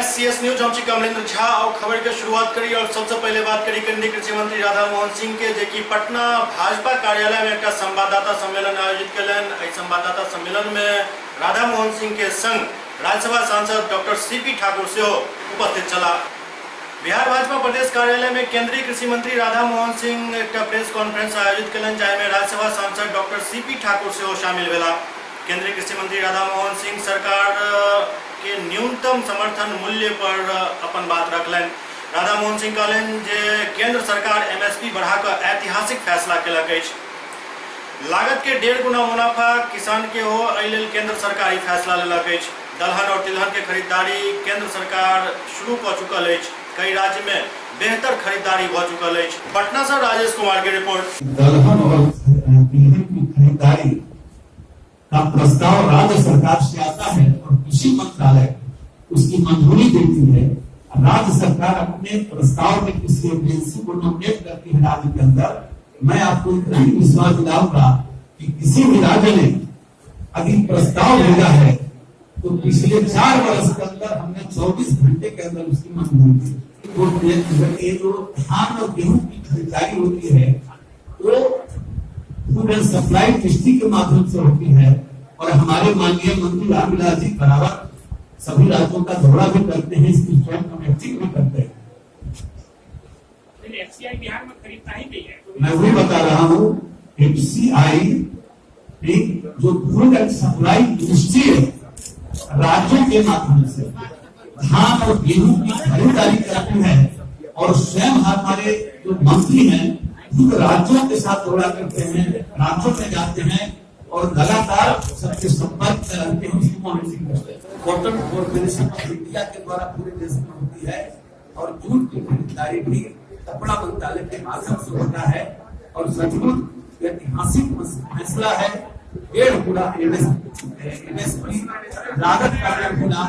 SCS news. हम छी कमलेंद्र झा और खबर के शुरुआत करी और सबसे पहले बात करी केंद्रीय कृषि मंत्री राधा मोहन सिंह के, जे कि पटना भाजपा कार्यालय में एक संवाददाता सम्मेलन आयोजित कयलनि। एहि संवाददाता सम्मेलन में राधा मोहन सिंह के संग राज्यसभा सांसद डॉक्टर सीपी ठाकुर सेहो उपस्थित छलाह। बिहार भाजपा प्रदेश कार्यालय में केंद्रीय कृषि मंत्री राधा मोहन सिंह एक प्रेस कॉन्फ्रेंस आयोजित कयलनि, जाहिमे राज्यसभा सांसद डॉक्टर सीपी ठाकुर सेहो शामिल भेलाह। केंद्रीय कृषि मंत्री राधा मोहन सिंह सरकार के न्यूनतम समर्थन मूल्य पर अपन बात रखलनि। राधा मोहन सिंह कहलनि जे केंद्र सरकार एमएसपी बढ़ाकर ऐतिहासिक फैसला केलक अछि। लागत के 1.5 गुना मुनाफा किसान के हो, एहि लेल केंद्र सरकार ई फैसला लेलक अछि। दलहन और तिलहन के खरीदारी केंद्र सरकार शुरू कऽ चुकल अछि। कई राज्य में बेहतर खरीदारी भऽ चुकल अछि। पटना से राजेश कुमार के रिपोर्ट। दलहन और तिलहन की खरीदारी का प्रस्ताव राज्य सरकार से आता है और कृषि मंत्रालय उसकी मंजूरी देती है। राज्य सरकार अपने प्रस्ताव में किसी एजेंसी को नॉमिनेट करती है राज्य के अंदर। मैं आपको इतना ही विश्वास दिलाऊंगा कि किसी भी राज्य ने यदि प्रस्ताव भेजा है तो पिछले 4 वर्ष के अंदर हमने 24 घंटे के अंदर उसकी मंजूरी दी। तो ये जो धान और गेहूं की खरीदारी होती है वो फूड एंड सप्लाई मिनिस्ट्री के माध्यम से होती है और हमारे माननीय मंत्री रामविलास जी बराबर सभी राज्यों का दौरा भी करते हैं, इसकी स्वयं कमेटी भी करते हैं। एफसीआई बिहार में खरीदता ही नहीं है। मैं वही बता रहा हूँ, एफसीआई जो फूड एंड सप्लाई मिनिस्ट्री है राज्यों के माध्यम से धान और गेहूं की खरीदारी करती है और स्वयं हमारे जो मंत्री हैं खुद राज्यों के साथ दौरा करते हैं, राज्यों में जाते हैं और लगातार सबके संपर्क में रहते हैं, उसकी मॉनिटरिंग करते हैं। कॉटन कॉर्पोरेशन ऑफ इंडिया के द्वारा पूरे देश में होती है और जूट की खरीदारी भी कपड़ा मंत्रालय के माध्यम से होता है और सचमुच ऐतिहासिक फैसला है। 1.5 गुना एमएसपी लागत का 1.5 गुना,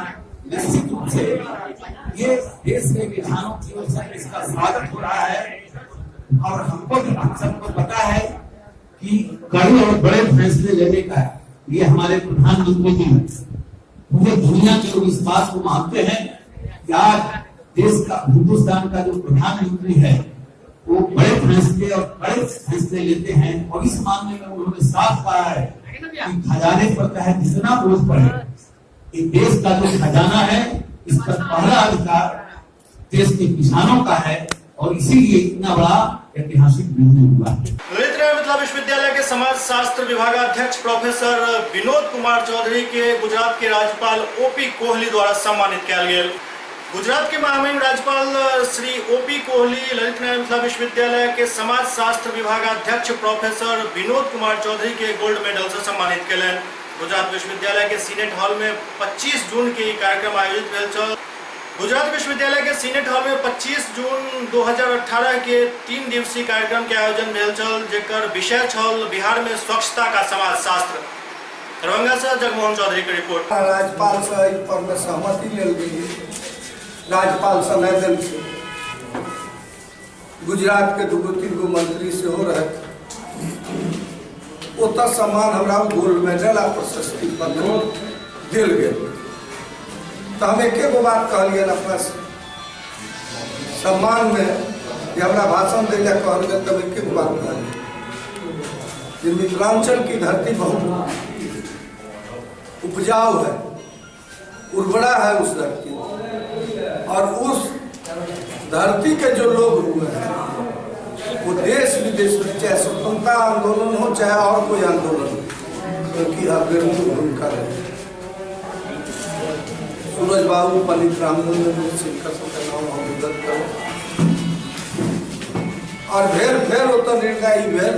निश्चित रूप से ये देश के किसानों की ओर से इसका स्वागत हो रहा है और हमको भी, हम सबको पता है कि कड़े और बड़े फैसले लेने का ये हमारे प्रधानमंत्री जी पूरे दुनिया के लोग इस बात को मानते हैं कि आज देश का, हिंदुस्तान का जो प्रधानमंत्री है वो बड़े फैसले और बड़े फैसले लेते हैं और इस मामले में उन्होंने साफ कहा है कि खजाने पर चाहे जितना बोझ पड़े, कि देश का जो खजाना है इस पर पहला अधिकार देश के किसानों का है और इसीलिए इतना बड़ा ऐतिहासिक निर्णय हुआ है। ललित नारायण मिथिला विश्वविद्यालय के समाज शास्त्र विभागाध्यक्ष प्रोफेसर विनोद कुमार चौधरी के गुजरात के राज्यपाल ओपी कोहली द्वारा सम्मानित कयल गेल। गुजरात के महामहिम राज्यपाल श्री ओपी कोहली ललित नारायण मिथिला विश्वविद्यालय के समाज शास्त्र विभागाध्यक्ष प्रोफेसर विनोद कुमार चौधरी के गोल्ड मेडल से सम्मानित कयलनि। गुजरात विश्वविद्यालय के सीनेट हॉल में 25 जून के ई कार्यक्रम आयोजित भेल छल। गुजरात विश्वविद्यालय के सीनेट हॉल में 25 जून 2018 के 3 दिवसीय कार्यक्रम के आयोजन भेल छल, जेकर विषय छल बिहार में स्वच्छता का समाज शास्त्र। दरभंगा से जगमोहन चौधरी के रिपोर्ट। राज्यपाल से एहि पर में सहमति लेल गेल, राज्यपाल समय देलखिन। गुजरात के 2-3 गो मंत्री सेहो रहथि। ओतऽ सम्मान हमरा गोल्ड मेडल आ प्रशस्ति पत्र देल गेल। तऽ हम एके गो बात कहलियनि अपना सम्मान में जे हमरा भाषण दै लए कहल गेल, तब एके गो बात कहलियै जे मिथिलांचल की धरती बहुत उपजाऊ है, उर्वरा है उस धरती, और उस धरती के जो लोग हुए हैं वो देश विदेश में, चाहे स्वतंत्रता आंदोलन हो चाहे और कोई आंदोलन हो, उनकी अग्रणी भूमिका रही। सूरज बाबू, पंडित रामनंदन सिंह का सबका नाम हम उद्धत करें। और भेल फेर ओतऽ निर्णय ई भेल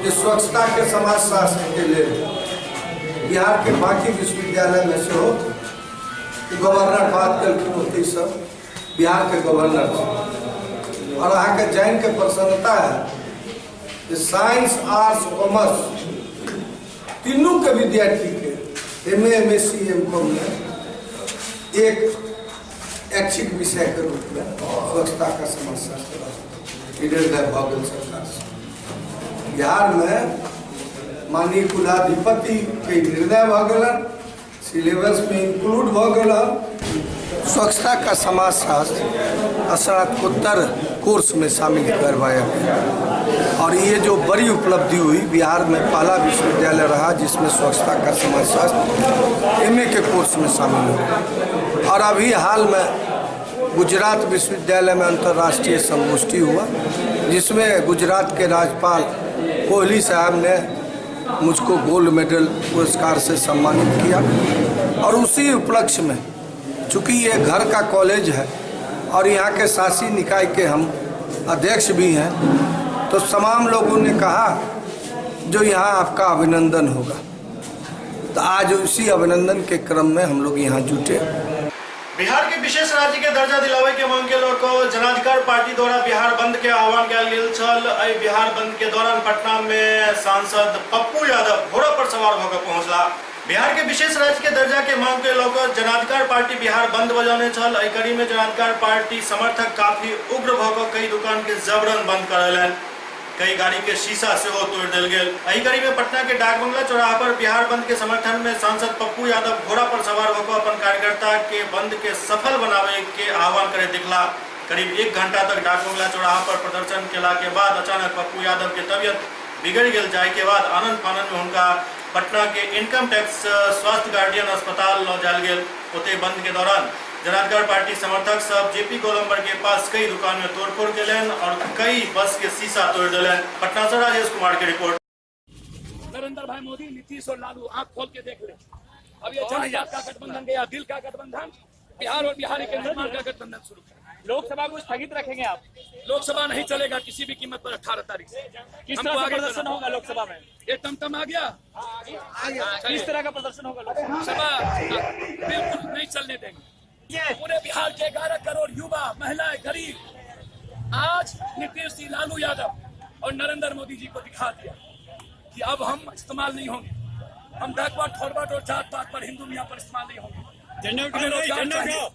जे स्वच्छता के समाज शास्त्र के लेल बिहार के बाकी विश्वविद्यालय में सेहो गवर्नर बात कलखिन, ओतहि सब बिहार के गवर्नर छै। और अहाँके जानि के प्रसन्नता है जे साइंस, आर्ट्स, कॉमर्स तीनू के विद्यार्थी के M A, M S C, M com में एक ऐच्छिक विषय के रूप में स्वच्छता का समाज शास्त्र निर्णय भऽ गेल सरकार से। बिहार में माननीय कुलाधिपति के निर्णय भऽ गेलन, सिलेबस में इंक्लूड भऽ गेल। स्वच्छता का समाजशास्त्र स्नातकोत्तर कोर्स में शामिल करवाया गया और ये जो बड़ी उपलब्धि हुई, बिहार में पहला विश्वविद्यालय रहा जिसमें स्वच्छता का समाजशास्त्र एमए के कोर्स में शामिल हुआ। और अभी हाल में गुजरात विश्वविद्यालय में अंतर्राष्ट्रीय संगोष्ठी हुआ, जिसमें गुजरात के राज्यपाल कोहली साहब ने मुझको गोल्ड मेडल पुरस्कार से सम्मानित किया। और उसी उपलक्ष्य में, चूँकि ये घर का कॉलेज है और यहाँ के शासी निकाय के हम अध्यक्ष भी हैं, तो तमाम लोगों ने कहा जो यहाँ आपका अभिनंदन होगा, तो आज उसी अभिनंदन के क्रम में हम लोग यहाँ जुटे। बिहार के विशेष राज्य के दर्जा दिलावे के मांग के लऽ जनाधिकार पार्टी द्वारा बिहार बंद के आह्वान कयल गेल छल। एहि बिहार बंद के दौरान पटना में सांसद पप्पू यादव घोड़ा पर सवार भऽ कऽ पहुंचला। बिहार के विशेष राज्य के दर्जा के मांग के लऽ कऽ जनाधिकार पार्टी बिहार बंद बजौने छल। एहि कड़ी में जनाधिकार पार्टी समर्थक काफी उग्र भऽ कऽ कई दुकान के जबरन बंद करेलनि, कई गाड़ी के शीशा सेहो तोड़ देल गेल। एहि कड़ी में पटना के डाकबंगला चौराहा पर बिहार बंद के समर्थन में सांसद पप्पू यादव घोड़ा पर सवार होकर अपन कार्यकर्ता के बंद के सफल बनावे के आह्वान करे दिखला। करीब 1 घंटा तक डाकबंगला चौराहा पर प्रदर्शन केला के बाद अचानक पप्पू यादव के तबियत बिगड़ गेल, जाय के बाद आनंद फानन में उनका पटना के इनकम टैक्स स्वास्थ्य गार्डियन अस्पताल लऽ जायल गेल। ओते बंद के दौरान जनाधिकार पार्टी समर्थक सब जेपी गोलंबर के पास कई दुकान में तोड़फोड़ केलनि और कई बस के शीशा तोड़ देलनि। पटना से राजेश कुमार के रिपोर्ट। नरेंद्र भाई मोदी, नीतीश और लालू आंख खोल के देख ले, अब ये जनता का गठबंधन गया, दिल का गठबंधन, बिहार और बिहारी के निर्माण का गठबंधन शुरू करें। लोकसभा को स्थगित रखेंगे आप? लोकसभा नहीं चलेगा किसी भी कीमत पर। 18 तारीख से किस तरह का प्रदर्शन होगा लोकसभा में? ये टमटम आ गया, किस तरह का प्रदर्शन होगा लोकसभा? बिल्कुल नहीं चलने देंगे। पूरे बिहार के 11 करोड़ युवा, महिलाएं, गरीब, आज नीतीश जी, लालू यादव और नरेंद्र मोदी जी को दिखा दिया कि अब हम इस्तेमाल नहीं होंगे। हम बैकवर्ड, फॉरवर्ड और जात पात पर, हिंदू मियां पर इस्तेमाल नहीं होंगे। हमें रोजगार चाहिए,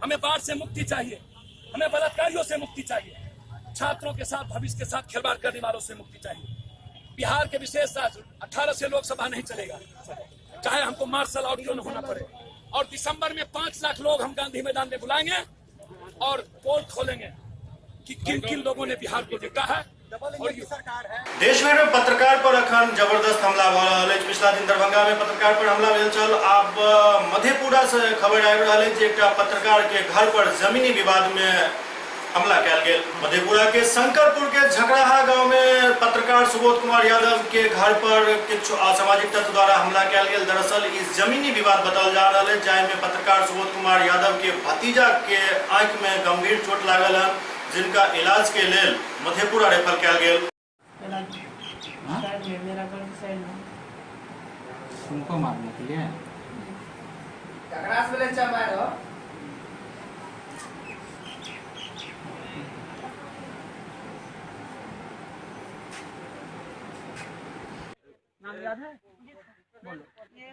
हमें बाढ़ से मुक्ति चाहिए, हमें बलात्कारियों से मुक्ति चाहिए, छात्रों के साथ भविष्य के साथ खिलवाड़ करने वालों से मुक्ति चाहिए। बिहार के विशेष राज्य 18 से लोकसभा नहीं चलेगा, चाहे हमको मार्शल आउट क्यों न होना पड़े। और दिसंबर में 5 लाख लोग हम गांधी मैदान में बुलाएंगे और पोल खोलेंगे कि किन किन लोगों ने बिहार को लूटा है। और देश भर में पत्रकार पर अखन जबरदस्त हमला भऽ रहल अछि। पिछला दिन दरभंगा में पत्रकार पर हमला भेल छल। आब मधेपुरा से खबर आबि रहल अछि जे एकटा पत्रकार के घर पर जमीनी विवाद में हमला कयल गेल। मधेपुरा के शंकरपुर के झकराहा गांव में पत्रकार सुबोध कुमार यादव के घर पर किछु असामाजिक तत्व द्वारा हमला कयल गेल। दरअसल इस जमीनी विवाद बताओल जा रहल अछि, जाहि में पत्रकार सुबोध कुमार यादव के भतीजा के आंखि में गंभीर चोट लागल हन, जिनका इलाज के लेल मधेपुरा रेफर कयल गेल। तुमको मारने के लिए नाम याद है? बोलो। ये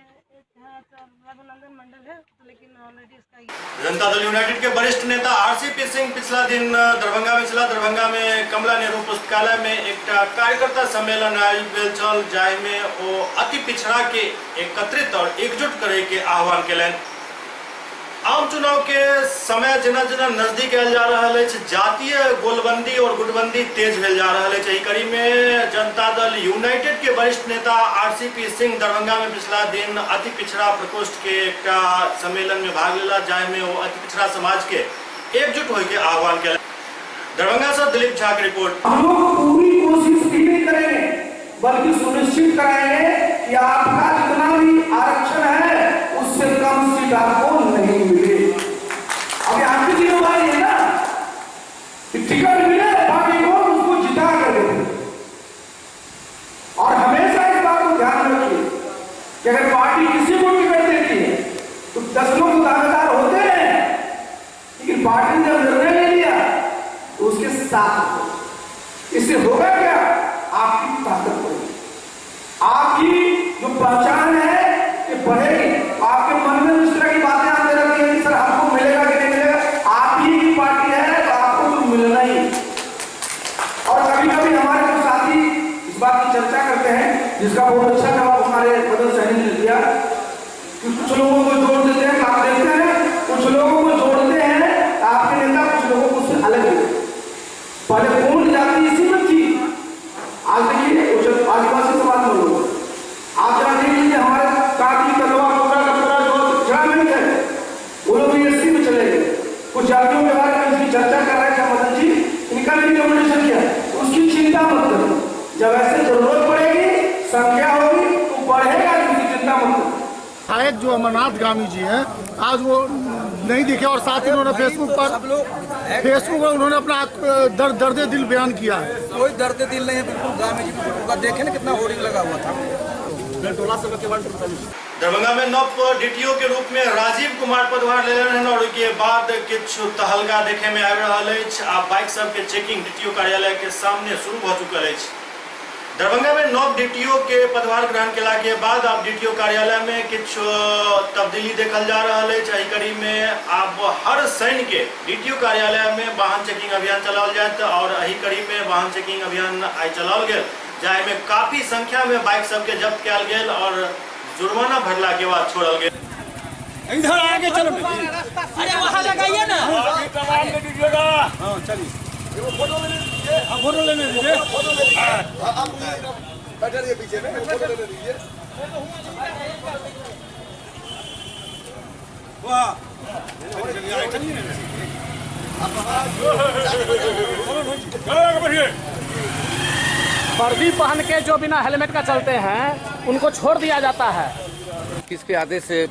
रघुनंदन मंडल है, तो लेकिन ऑलरेडी इसका जनता दल यूनाइटेड के वरिष्ठ नेता आरसीपी सिंह पिछला दिन दरभंगा में छला। दरभंगा में कमला नेहरू पुस्तकालय में एकटा कार्यकर्ता सम्मेलन आयोजित भेल छल, जाहि में ओ अति पिछड़ा के एकत्रित और एकजुट करे के आह्वान केलनि। आम चुनाव के समय जेना जेना नजदीक आयल जा रहल अछि, जातीय गोलबंदी और गुटबंदी तेज भेल जा रहल अछि। एहि कड़ी में जनता दल यूनाइटेड के वरिष्ठ नेता आरसीपी सिंह दरभंगा में पिछला दिन अति पिछड़ा प्रकोष्ठ के एकटा सम्मेलन में भाग लेला, जाहि में ओ अति पिछड़ा समाज के एकजुट होय के आह्वान केलनि। दरभंगा से दिलीप झा के रिपोर्ट। हम लोग पूरी कोशिश भी नहीं करेंगे, बल्कि सुनिश्चित कराएंगे कि आपका जितना भी आरक्षण है उससे कम सीट आपको नहीं मिले। अब आपकी जिम्मेवारी है ना कि टिकट मिले, बाकी को उसको जिता कर दे। और हमेशा इस बात को ध्यान रखिए कि अगर पार्टी किसी को टिकट देती है तो 10 लोग दावेदार होते हैं, लेकिन पार्टी ने जब निर्णय ले लिया तो उसके साथ इससे होगा क्या, आपकी ताकत बढ़ेगी, आपकी जो पहचान है ये बढ़ेगी। आपके मन में इस तरह की बातें आने लगती हैं कि सर हमको मिलेगा कि नहीं मिलेगा। आप ही की पार्टी है तो आपको तो मिलना ही। और कभी कभी हमारे कुछ साथी इस बात की चर्चा करते हैं, जिसका बहुत अच्छा जवाब हमारे बदल सहनी ने दिया कि कुछ लोगों को जोड़ देते हैं, आप देखते हैं कुछ लोगों को जोड़ते जब ऐसे जरूरत पड़ेगी, संख्या होगी तो बढ़ेगा, किसी चिंता मत करो। विधायक जो अमरनाथ गामी जी हैं, आज वो नहीं दिखे और साथ ही उन्होंने फेसबुक पर उन्होंने अपना दर्द दिल बयान किया है। कोई दर्द दिल नहीं है बिल्कुल। गामी जी का देखे ना कितना होर्डिंग लगा हुआ था। दरभंगा में नव डीटीओ के रूप में राजीव कुमार पदभार लेलनि और के बाद किछु तहलका देखे में आबि रहल अछि। आब बाइक सब के चेकिंग डीटीओ कार्यालय के सामने शुरू भ चुकल अछि। दरभंगा में नव डीटीओ के पदभार ग्रहण केला के बाद आब डीटीओ कार्यालय में किछु तब्दीली देखल जा रहल अछि। एहि कड़ी में आब हर शनि के डीटीओ कार्यालय में वाहन चेकिंग अभियान चलाओल जायत और एहि कड़ी में वाहन चेकिंग अभियान आइ चलाओल गेल, जाहि में काफी संख्या में बाइक सबके जब्त कयल गेल और जुर्माना भरला के बाद छोड़ल गेल। इधर आगे चलो, अरे वहाँ लगाइए ना। हाँ चलिए, फोटो लेने दीजिए, फोटो लेने दीजिए, आप बैठे रहिए पीछे में, फोटो लेने दीजिए। वाह, वर्दी पहन के जो बिना हेलमेट का चलते हैं उनको छोड़ दिया जाता है। किसके आदेश से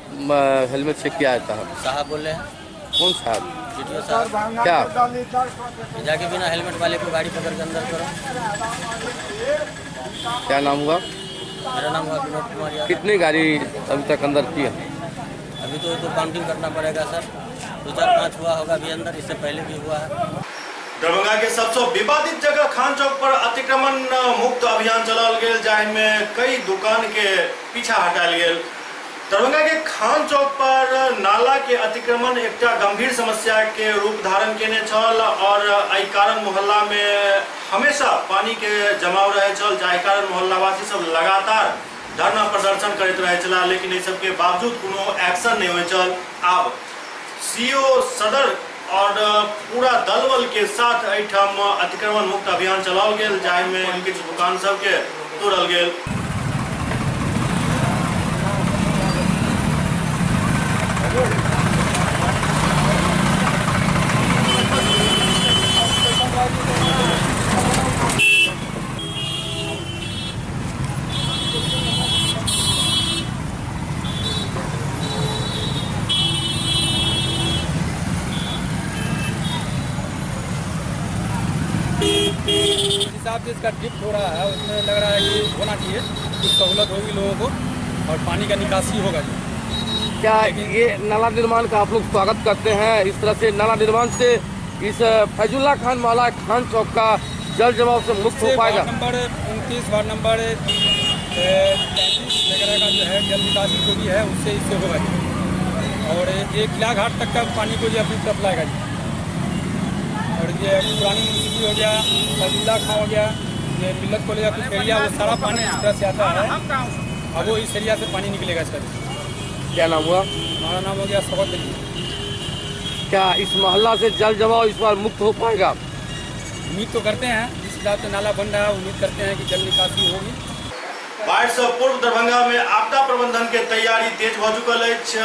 हेलमेट चेक किया जाता है? साहब बोल रहे हैं। कौन साहब? डीटीओ साहब। क्या जाके बिना हेलमेट वाले को गाड़ी पकड़ के अंदर करो। क्या नाम हुआ? मेरा नाम हुआ विनोद कुमार यादव। कितनी गाड़ी अभी तक अंदर की है? अभी तो काउंटिंग करना पड़ेगा सर। 2 4 5 हुआ होगा अभी अंदर, इससे पहले भी हुआ है। दरभंगा के सबसे विवादित जगह खान चौक पर अतिक्रमण मुक्त अभियान चलाओल गेल, जाहि में कई दुकान के पीछा हटायल गेल। दरभंगा के खान चौक पर नाला के अतिक्रमण एकटा गंभीर समस्या के रूप धारण केने छल और एहि कारण मोहल्ला में हमेशा पानी के जमाव रहे छल, जाहि कारण मोहल्लावासी सब लगातार धरना प्रदर्शन करैत रहे छलाह, लेकिन एहि सबके बावजूद कोनो एक्शन नहीं होइत छल। आब सीओ सदर और पूरा दल बल के साथ एहिठाम अतिक्रमण मुक्त अभियान चलाओल गेल, जाहि में किछु दुकान सबके तोड़ल गेल। हिसाब से इसका ड्रिफ्ट हो रहा है, उसमें लग रहा है कि होना चाहिए, कुछ सहूलत होगी लोगों को और पानी का निकासी होगा। क्या ये नाला निर्माण का आप लोग स्वागत करते हैं? इस तरह से नाला निर्माण से इस फैजुल्ला खान माला खान चौक का जल जमाव से मुक्त हो पाएगा? वार्ड नंबर 29, वार्ड नंबर 33 वगैरह का जो है जल निकासी जो भी है उससे इससे होगा और ये किला घाट तक का पानी को जो अपनी तरफ लाएगा जी। और ये पुरानी म्यूनसिपली हो गया, फैजुल्ला खां हो गया, ये मिल्लत कॉलेज का कुछ एरिया, वो सारा पानी इस तरह से आता है। अब वो इस एरिया से पानी निकलेगा इसका। क्या नाम हुआ? हमारा नाम हो गया शौकत अली। क्या इस मोहल्ला से जल जमाव इस बार मुक्त हो पाएगा? उम्मीद तो करते हैं, जिस हिसाब से नाला बन रहा है उम्मीद करते हैं कि जल निकासी होगी। बाढ़ से पूर्व दरभंगा में आपदा प्रबंधन के तैयारी तेज हो चुकल अछि।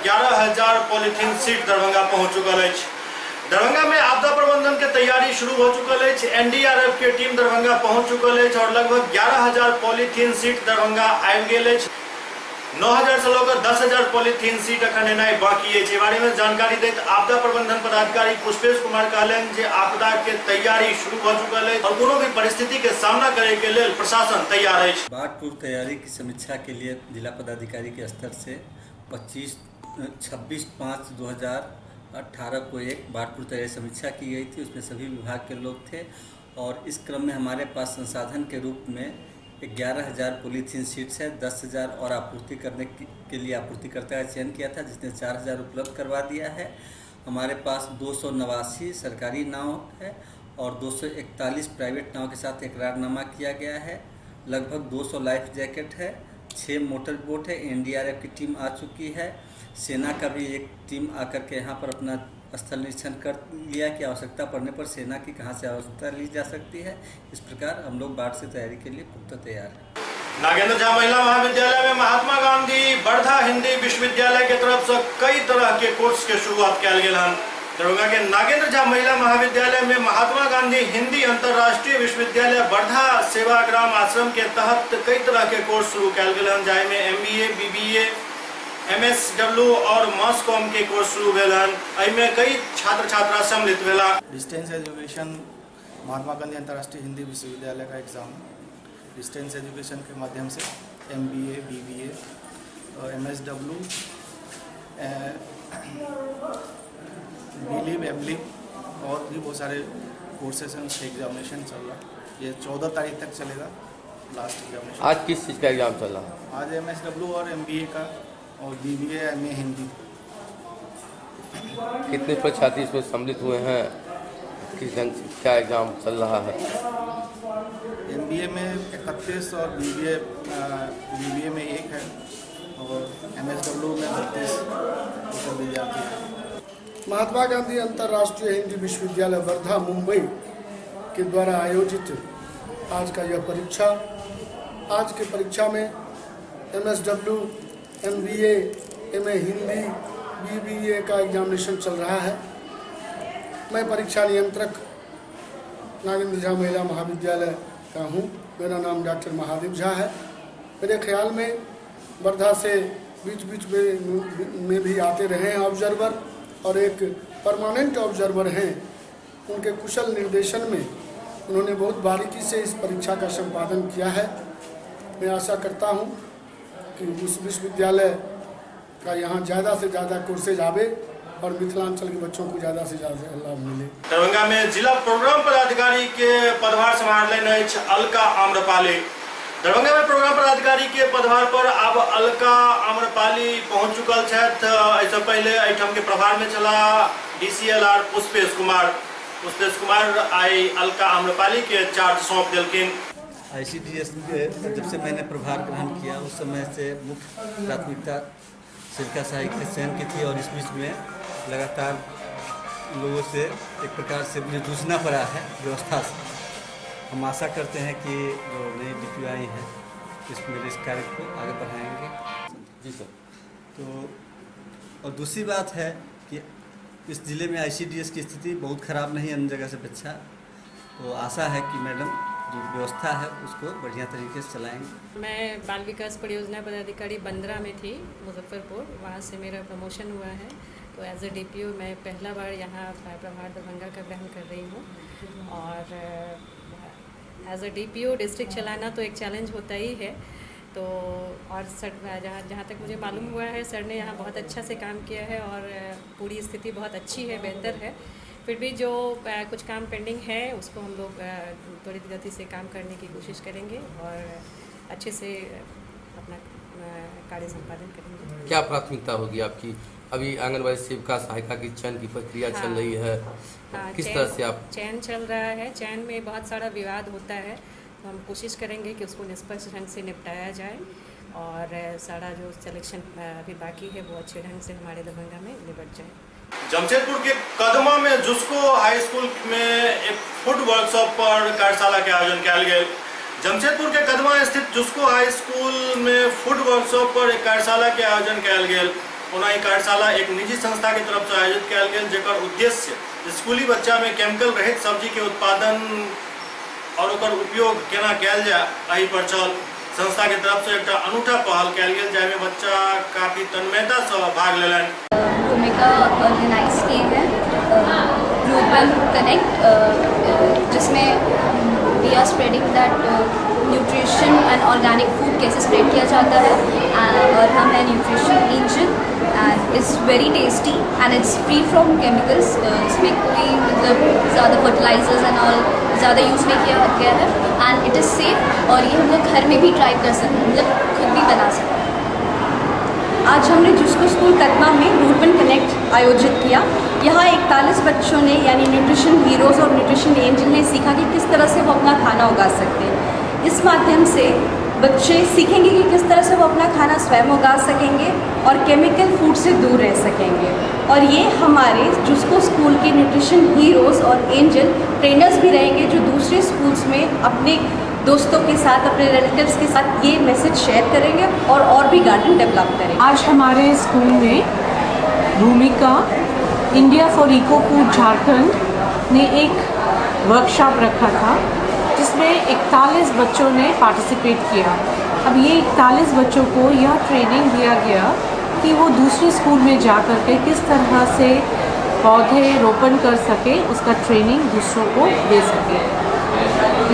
11,000 पॉलीथीन सीट दरभंगा पहुंच चुकल अछि। दरभंगा में आपदा प्रबंधन के तैयारी शुरू हो चुकल अछि। एनडीआरएफ के टीम दरभंगा पहुंच चुकल अछि और लगभग 11,000 पॉलीथीन सीट दरभंगा आबि गेल अछि। 9,000 से लऽ 10,000 पॉलीथीन सीट अखन एनाइ बाकी अछि। एहि बारे में जानकारी दैत आपदा प्रबंधन पदाधिकारी पुष्पेश कुमार कहलनि जे आपदा के तैयारी शुरू भऽ चुकल अछि और कोनो भी परिस्थिति के सामना करे के लेल प्रशासन तैयार अछि। बाढ़ पूर्व तैयारी की समीक्षा के लिए जिला पदाधिकारी के स्तर से 26/5/2018 को एक बाढ़ पूर्व तैयारी समीक्षा की गई थी। उसमें सभी विभाग के लोग थे और इस क्रम में हमारे पास संसाधन के रूप में 11,000 पॉलीथीन शीट्स है, 10,000 और आपूर्ति करने के लिए आपूर्तिकर्ता का चयन किया था जिसने 4,000 उपलब्ध करवा दिया है। हमारे पास 289 सरकारी नाव है और 241 प्राइवेट नाव के साथ एकरारनामा किया गया है। लगभग 200 लाइफ जैकेट है, 6 मोटर बोट है। एनडीआरएफ की टीम आ चुकी है, सेना का भी एक टीम आकर के यहाँ पर अपना स्थल निरीक्षण कर लिया कि आवश्यकता पड़ने पर सेना की कहाँ से आवश्यकता ली जा सकती है। इस प्रकार हम लोग बाढ़ से तैयारी के लिए पुख्ता तैयार हैं। नागेंद्र झा महिला महाविद्यालय में महात्मा गांधी वर्धा हिंदी विश्वविद्यालय के तरफ से कई तरह के कोर्स के शुरुआत कयल गेल हन। दरभंगा के नागेंद्र झा महिला महाविद्यालय में महात्मा गांधी हिंदी अंतर्राष्ट्रीय विश्वविद्यालय वर्धा सेवाग्राम आश्रम के तहत कई तरह के कोर्स शुरू कयल गेल हन, जाहिमे एमबीए, बीबीए, एमएसडब्ल्यू और मास कॉम के कोर्स शुरू भेल हन। एहिमे कई छात्र छात्रा सम्मिलित भेला। डिस्टेंस एजुकेशन महात्मा गांधी अंतर्राष्ट्रीय हिंदी विश्वविद्यालय का एग्ज़ाम डिस्टेंस एजुकेशन के माध्यम से एमबीए, बीबीए और एमएसडब्ल्यू, बीलिब, एमलिब और भी बहुत सारे कोर्सेस हैं, उसका एग्जामिनेशन चल रहा है। ये 14 तारीख तक चलेगा लास्ट एग्जामिनेशन। आज किस चीज़ का एग्जाम चल रहा है? आज एमएसडब्ल्यू और एमबीए का और बीबीए, एमए हिंदी। कितने परीक्षार्थी इसमें सम्मिलित हुए हैं, किस ढंग से क्या एग्जाम चल रहा है? एमबीए में 31 और बीबीए में 1 है और एमएसडब्ल्यू में 32 विद्यार्थी हैं। महात्मा गांधी अंतर्राष्ट्रीय हिंदी विश्वविद्यालय वर्धा मुंबई के द्वारा आयोजित आज का यह परीक्षा, आज के परीक्षा में MSW, MBA, MA Hindi, BBA का एग्जामिनेशन चल रहा है। मैं परीक्षा नियंत्रक नागेंद्र झा महिला महाविद्यालय का हूँ। मेरा नाम डॉक्टर महादेव झा है। मेरे ख्याल में वर्धा से बीच बीच में भी आते रहे हैं ऑब्जर्वर और एक परमानेंट ऑब्जर्वर हैं। उनके कुशल निर्देशन में उन्होंने बहुत बारीकी से इस परीक्षा का संपादन किया है। मैं आशा करता हूँ कि उस विश्वविद्यालय का यहाँ ज़्यादा से ज़्यादा कोर्सेज आवे और मिथिलांचल के बच्चों को ज़्यादा से ज़्यादा लाभ मिले। दरभंगा में जिला प्रोग्राम पदाधिकारी के पदभार संभालने अलका आम्रपाली। दरभंगा में प्रोग्राम पदाधिकारी के पदभार पर अब अलका आम्रपाली पहुंच चुकल छथि। एहिसँ पहले एहिठाम के प्रभार में छला डीसीएलआर पुष्पेश कुमार। पुष्पेश कुमार आई अलका आम्रपाली के चार्ज सौंप देलखिन। आईसीडीएस के जब से मैंने प्रभार ग्रहण किया उस समय से मुख्य प्राथमिकता सेविका सहायक के चयन की थी और इस बीच में लगातार लोगों से एक प्रकार से मुझे जूझना पड़ा है व्यवस्था से। हम आशा करते हैं कि जो नई डीपीओ आई हैं इस मेरे इस कार्य को आगे बढ़ाएंगे। जी सर। तो और दूसरी बात है कि इस ज़िले में आईसीडीएस की स्थिति बहुत ख़राब नहीं है अन्य जगह से अपेक्षा, तो आशा है कि मैडम जो व्यवस्था है उसको बढ़िया तरीके से चलाएंगे। मैं बाल विकास परियोजना पदाधिकारी बंदरा में थी, मुजफ्फरपुर, वहाँ से मेरा प्रमोशन हुआ है। तो एज ए डीपीओ मैं पहला बार यहाँ प्रभार दरभंगा का ग्रहण कर रही हूँ और एज अ डीपीओ डिस्ट्रिक्ट चलाना तो एक चैलेंज होता ही है। तो और सर जहाँ तक मुझे मालूम हुआ है सर ने यहाँ बहुत अच्छा से काम किया है और पूरी स्थिति बहुत अच्छी है, बेहतर है। फिर भी जो कुछ काम पेंडिंग है उसको हम लोग त्वरित गति से काम करने की कोशिश करेंगे और अच्छे से अपना कार्य संपादन करेंगे। क्या प्राथमिकता होगी आपकी? अभी आंगनबाड़ी सेविका सहायिका की चयन की प्रक्रिया चल रही है, किस तरह से आप? चयन चल रहा है, चयन में बहुत सारा विवाद होता है तो हम कोशिश करेंगे कि उसको निष्पक्ष ढंग से निपटाया जाए और सारा जो सिलेक्शन अभी बाकी है वो अच्छे ढंग से हमारे दरभंगा में निपट जाए। जमशेदपुर के कदमा में जुस्को हाई स्कूल में एक फूड वर्कशॉप पर कार्यशाला के आयोजन किया गया। जमशेदपुर के कदमा स्थित जुस्को हाई स्कूल में फूड वर्कशॉप पर एक कार्यशाला के आयोजन कयल गेल। ओना ई कार्यशाला एक निजी संस्था के तरफ से आयोजित कयल गेल, जेकर उद्देश्य स्कूली बच्चा में केमिकल रहित सब्जी के उत्पादन और ओकर उपयोग केना कयल जाय एहि पर छल। संस्था के तरफ से एकटा अनूठा पहल कयल गेल जाहिमे बच्चा काफी तन्मयता से भाग लेलनि। भूमिका ऑर्गेनाइज किए हैं ग्लोबल कनेक्ट, जिसमें we are spreading that nutrition and organic food कैसे स्प्रेड किया जाता है और हम हैं nutrition angel and it's very tasty and it's free from chemicals. इसमें कोई मतलब ज़्यादा फर्टिलाइजर्स एंड ऑल ज़्यादा यूज़ नहीं किया गया है एंड it is safe और ये हम लोग घर में भी ट्राई कर सकते हैं, मतलब खुद भी बना सकते हैं। आज हमने जुस्को स्कूल कदमा में रूटवन कनेक्ट आयोजित किया। यहाँ 41 बच्चों ने यानी न्यूट्रिशन हीरोज़ और न्यूट्रिशन एंजल ने सीखा कि किस तरह से वो अपना खाना उगा सकते हैं। इस माध्यम से बच्चे सीखेंगे कि किस तरह से वो अपना खाना स्वयं उगा सकेंगे और केमिकल फूड से दूर रह सकेंगे। और ये हमारे जुस्को स्कूल के न्यूट्रिशन हीरोज़ और एंजल ट्रेनर्स भी रहेंगे जो दूसरे स्कूल्स में अपने दोस्तों के साथ, अपने रिलेटिव्स के साथ ये मैसेज शेयर करेंगे और भी गार्डन डेवलप करेंगे। आज हमारे स्कूल में भूमिका India for eco food Jharkhand ने एक वर्कशॉप रखा था, जिसमें 41 बच्चों ने पार्टिसिपेट किया। अब ये 41 बच्चों को यह ट्रेनिंग दिया गया कि वो दूसरे स्कूल में जा कर के किस तरह से पौधे रोपण कर सके, उसका ट्रेनिंग दूसरों को दे सके।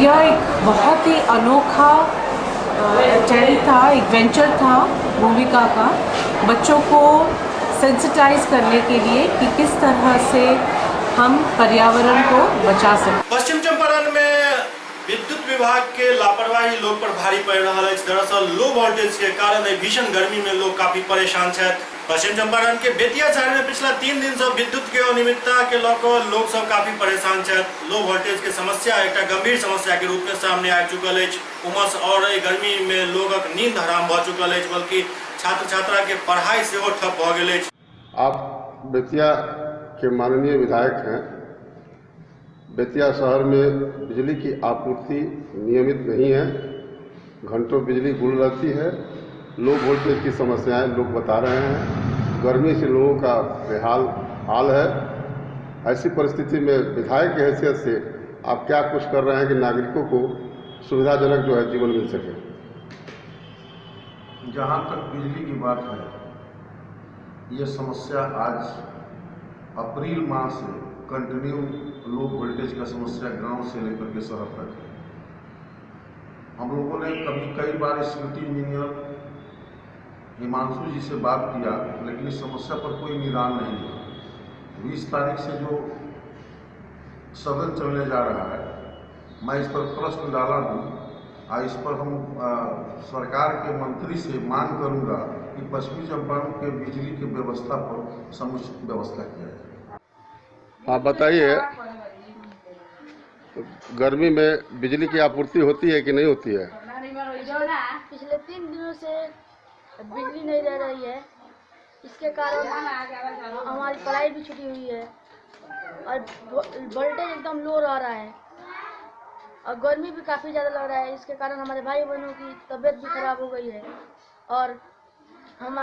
यह एक बहुत ही अनोखा अटेम्प्ट था, एक वेंचर था भूमिका का, बच्चों को सेंसिटाइज करने के लिए कि किस तरह से हम पर्यावरण को बचा सकते। पश्चिम चंपारण में विद्युत विभाग के लापरवाही लोग पर भारी पड़ रहा है। दरअसल लो वोल्टेज के कारण भीषण गर्मी में लोग काफी परेशान हैं। पश्चिम चंपारण के बेतिया शहर में पिछला 3 दिन से विद्युत के अनियमितता के लऽ लोग सब काफी परेशान हैं। लो वोल्टेज के समस्या एक गंभीर समस्या के रूप में सामने आबि चुकल अछि। उमस और गर्मी में लोगक नींद हराम भऽ चुकल अछि, बल्कि छात्र छात्रा के पढ़ाई सेहो ठप भऽ गेल अछि। आप बेतिया के माननीय विधायक हैं। बेतिया शहर में बिजली की आपूर्ति नियमित नहीं है, घंटों बिजली गुल रहती है। लो वोल्टेज की समस्याएं लोग बता रहे हैं। गर्मी से लोगों का बेहाल हाल है। ऐसी परिस्थिति में विधायक की हैसियत से आप क्या कुछ कर रहे हैं कि नागरिकों को सुविधाजनक जो है जीवन मिल सके? जहाँ तक बिजली की बात है, यह समस्या आज अप्रैल माह से कंटिन्यू लो वोल्टेज का समस्या गांव से लेकर के शहर तक है। हम लोगों ने कभी कई बार स्मृति इंजीनियर हिमांशु जी से बात किया, लेकिन इस समस्या पर कोई निदान नहीं हुआ। 20 तारीख से जो सदन चलने जा रहा है, मैं इस पर प्रश्न डाला हूँ और इस पर हम सरकार के मंत्री से मांग करूँगा कि पश्चिमी चंपारण के बिजली की व्यवस्था पर समुचित व्यवस्था किया जाए। आप बताइए, गर्मी में बिजली की आपूर्ति होती है कि नहीं होती है? पिछले 3 दिनों से बिजली नहीं रह रही है, इसके कारण हमारी पढ़ाई भी छुटी हुई है और वोल्टेज एकदम लो रह रहा है और गर्मी भी काफ़ी ज़्यादा लग रहा है। इसके कारण हमारे भाई बहनों की तबीयत भी खराब हो गई है और हम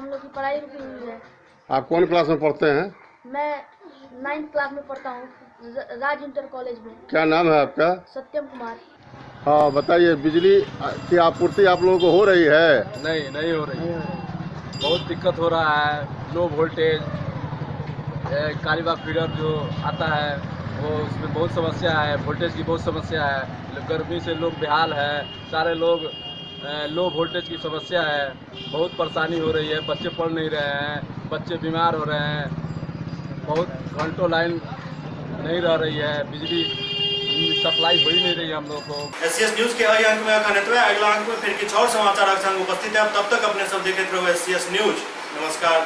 लोग की पढ़ाई रुकी हुई है। आप कौन क्लास में पढ़ते हैं? मैं 9th class में पढ़ता हूँ, राज इंटर कॉलेज में। क्या नाम है आपका? सत्यम कुमार। हाँ बताइए, बिजली की आपूर्ति आप लोगों को हो रही है? नहीं, नहीं हो रही है। बहुत दिक्कत हो रहा है। लो वोल्टेज, कालीबाग फीडर जो आता है वो उसमें बहुत समस्या है, वोल्टेज की बहुत समस्या है। गर्मी से लोग बेहाल है, सारे लोग लो वोल्टेज की समस्या है, बहुत परेशानी हो रही है। बच्चे पढ़ नहीं रहे हैं, बच्चे बीमार हो रहे हैं, बहुत घंटों लाइन नहीं रह रही है, बिजली सप्लाई हो ही नहीं रही है हम लोग को। एससीएस न्यूज के हर अंक में अगला अंक में फिर कुछ और समाचार संग उपस्थित है। तब तक अपने सब देखते रहो एससीएस न्यूज। नमस्कार।